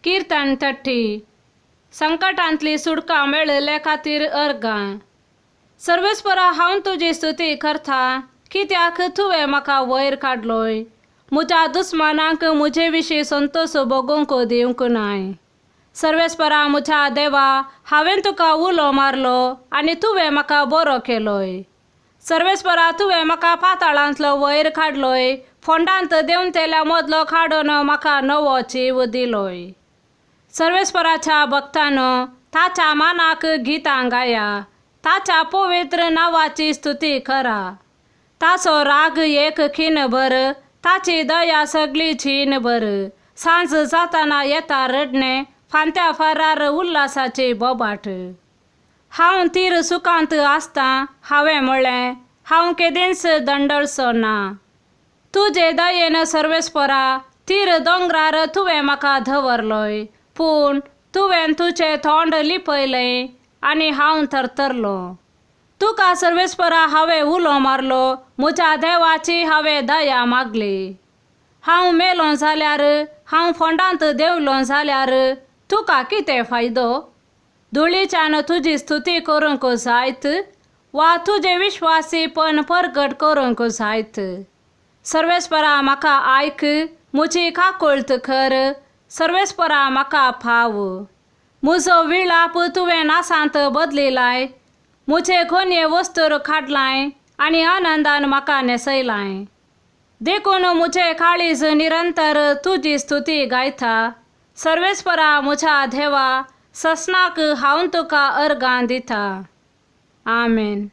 किर्तन 30. संकटांतली सुटका मेळिल्ले खातीर अर्गां. सर्वेस्परा, हांव तुजी स्तुती करता, कित्याक तुवें म्हाका वयर काडलोय. म्हज्या दुस्मानांक म्हजे विशीं संतोश भोगूंक दिवंक नाय. सर्वेस्परा, म्हज्या देवा, हांवें तुका उलो मारलो आनी तुवें म्हाका बरो केलोय. सर्वेस्परा, तुवें म्हाका पाताळांतलो वयर काडलोय, फोंडांत देंवतेल्या मदलो काडून म्हाका नवो जीव दिलोय. सर्वेस्पराच्या भक्तानो, ताच्या मानाक गितां गाया, ताच्या पवित्र नांवाची स्तुती करा. ताचो राग एक खीणभर, ताची दया सगळी जीणभर. सांज जाताना येता रडणें, फांत्या फारार उल्हासाची बोबाट. हांव तीर सुखांत आसतां, हांवें म्हळें, हांव केदींच दंडळचो ना. तुजे दयेन सर्वेस्परा, तीर दोंगरार तुवें म्हाका दवरलोय, पूण तुवें तुजें तोंड लिपयलें आनी हांव थरथरलो. तुका सर्वेस्परा हांवें उलो मारलो, म्हज्या देवाची हांवें दया मागली. हांव मेलो जाल्यार, हांव फोंडांत देंवलो जाल्यार तुका कितें फायदो? धुळीच्यान तुजी स्तुती करूंक जायत वा तुजें विश्वासीपण परगट करूंक जायत? सर्वेस्परा, म्हाका आयक, म्हजी काकुळट कर. सर्वेस्परा, म्हाका पाव. म्हजो विळाप तुवें नासांत बदलिलाय, म्हजे गोनये वस्तूर काडलाय आनी आनंदान म्हाका न्हेसयलाय. देखून म्हजें काळीज निरंतर तुजी स्तुती गायता. सर्वेस्परा, म्हज्या देवा, ससनाक हांव तुका अर्गां दिता. आमेन.